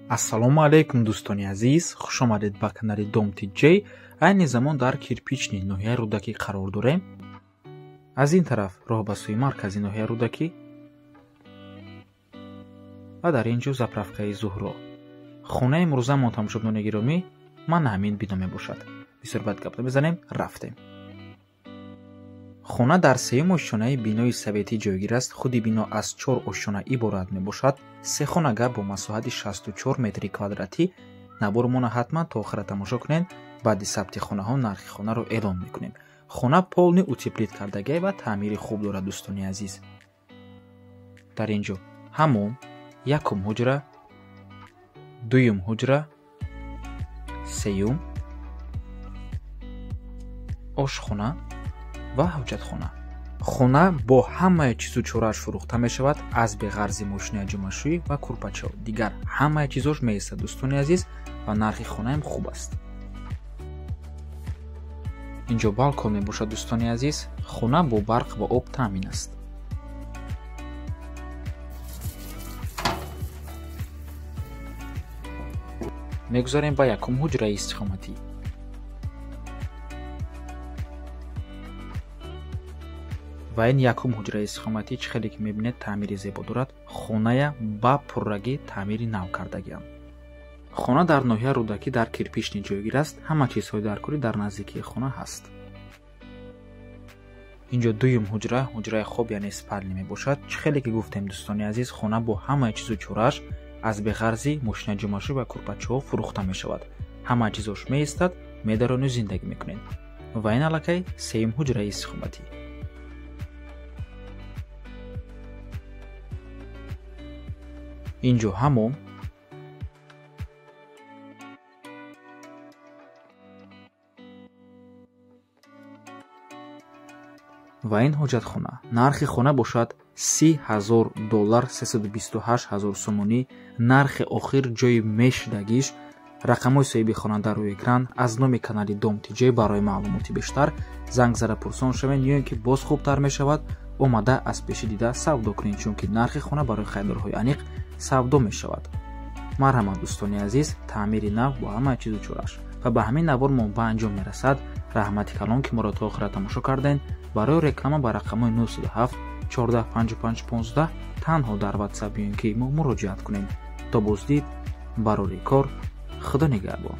Ассалому алайкум, дӯстони азиз, хуш омадед ба канали Дом TJ. Айни замон дар Кирпичный ноҳияи Рӯдакӣ қарор дорем. Аз ин тараф роҳ ба сӯи маркази ноҳияи Рӯдакӣ ва дар ин ҷо заправкаи Зуҳро. Хонаи имрӯзамон, тамошобинони гиромӣ, ман ҳамин бино мебошад. Бисёр бад гап намезанем, рафтем. Хона дар сеюм ошёнаи бинои советӣ ҷойгир аст. Худи бино аз 4 ошёна иборат мебошад. Се хонага бо масоҳати 64 метри квадратӣ. Навормона ҳатман то охира тамошо кунед. Баъди сабти хонаҳо нархи хонаро эълон мекунем. Хона полный утеплить кардагиа ва таъмири хуб дорад, дӯстони азиз. Дар ин ҷо ҳамом, якум ҳуҷра, дуюм ҳуҷра, сеюм, ошхона ва ҳоҷатхона. Хона бо ҳамаи чизу чорааш фурӯхта мешавад, аз беғарзи мошини ҷомашӯӣ ва курпачаҳо. Дигар ҳамаи чизош меистад, дӯстони азиз, ва нархи хонаам хуб аст. Инҷо балкон мебошад, дӯстони азиз. Хона бо барқ ва об таъмин аст. Мегузарем ба якум ҳуҷраи истиқоматӣ. Ва ин якум ҳуҷраи истиқоматӣ, чӣ хеле ки мебинед, таъмири зебо дорад. Хоная ба пуррагӣ таъмири нав кардагиам. Хона дар ноҳияи Рӯдакӣ дар Кирпичный ҷойгир аст. Ҳама чизҳои даркорӣ дар наздикии хона ҳаст. Инҷо дуюм ҳуҷра, ҳуҷраи хоб, яъне спальня мебошад. Чӣ хеле ки гуфтем, дӯстони азиз, хона бо ҳамаи чизу чорааш аз беғарзи мошина ҷомашӯӣ ва курпачаҳо фурӯхта мешавад. Ҳама чизош меистад, медароню зиндагӣ мекунед. Ва ин аллакай сеюм ҳуҷраи истиқоматӣ. Инҷо ҳамом, ва ин ҳоҷатхона. Нархи хона бошад $30,000, 328,000 сомонӣ. Нархи охир ҷои мешидагиш. Рақамҳои соҳиби хона дар рӯи экран. Аз номи канали Дом TJ барои маълумоти бештар занг зада пурсон шавед, ё ин ки боз хубтар мешавад омада аз пеши дида савдо кунед, чунки нархи хона барои харидорҳои аниқ савдо мешавад. Марҳамат, дӯстони азиз, таъмири нав бо ҳамаи чизу чорааш. Ва ба ҳамин навор мо ба анҷом мерасад. Раҳмати калон, ки моро то охира тамошо кардем. Барои реклама ба рақамҳои 907 14 55 15 танҳо дар WhatsApp ё ин ки мо муроҷиат кунем. То боздид, барори кор, Худо нигаҳбон.